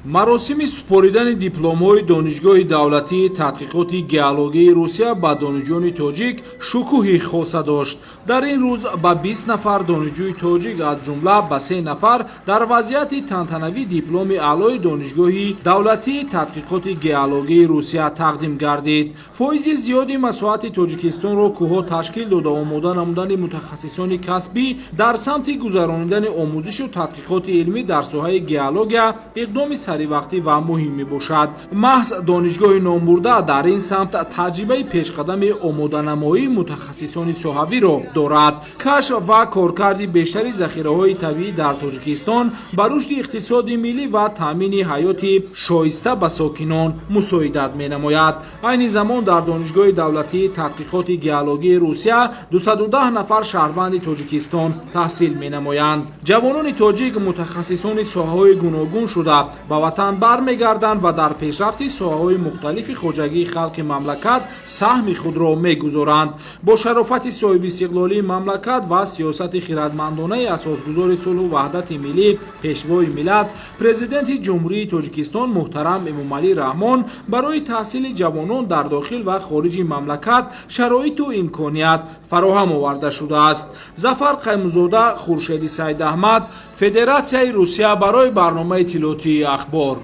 Маросими супоридани дипломҳои Донишгоҳи давлатии тадқиқоти геологияи Русия ба донишҷӯёни тоҷик шукӯҳи хоса дошт. Дар ин рӯз ба 20 нафар донишҷӯи тоҷик, аз ҷумла ба се нафар, дар вазъияти тантанавӣ дипломи аълои Донишгоҳи давлатии тадқиқоти геологияи Русия тақдим гардид. Фоизи зиёди масоҳати Тоҷикистонро кӯҳҳо ташкил дода, омода намудани мутахассисони касбӣ дар самти гузаронидани омӯзишу тадқиқоти илмӣ дар соҳаи геология иқдоми саривақтӣ ва муҳим мебошад. Маҳз донишгоҳи номбурда дар ин самт таҷрибаи пешқадами омоданамоии мутахассисони соҳавиро дорад. Кашф ва коркарди бештари захираҳои табиӣ дар Тоҷикистон ба рушди иқтисоди миллӣ ва таъмини ҳаёти шоиста ба сокинон мусоидат менамояд. Айни замон дар Донишгоҳи давлатии тадқиқоти геологияи Русия 210 нафар шаҳрванди Тоҷикистон таҳсил менамоянд. Ҷавонони тоҷик мутахассисони соҳаҳои гуногун шуда, ба ватан бармегарданд ва дар пешрафти соҳаҳои мухталифи хоҷагии халқи мамлакат саҳми худро мегузоранд. Бо шарофати соҳибистиқлолии мамлакат ва сиёсати хирадмандонаи асосгузори сулҳу ваҳдати миллӣ, Пешвои миллат, Президенти Ҷумҳурии Тоҷикистон муҳтарам Эмомалӣ Раҳмон барои таҳсили ҷавонон дар дохил ва хориҷи мамлакат шароиту имконият фароҳам оварда шудааст. Зафар Қаймузода, Хуршеди Саидаҳмад, Федератсияи Русия, барои барномаи иттилоотии «Ахбор».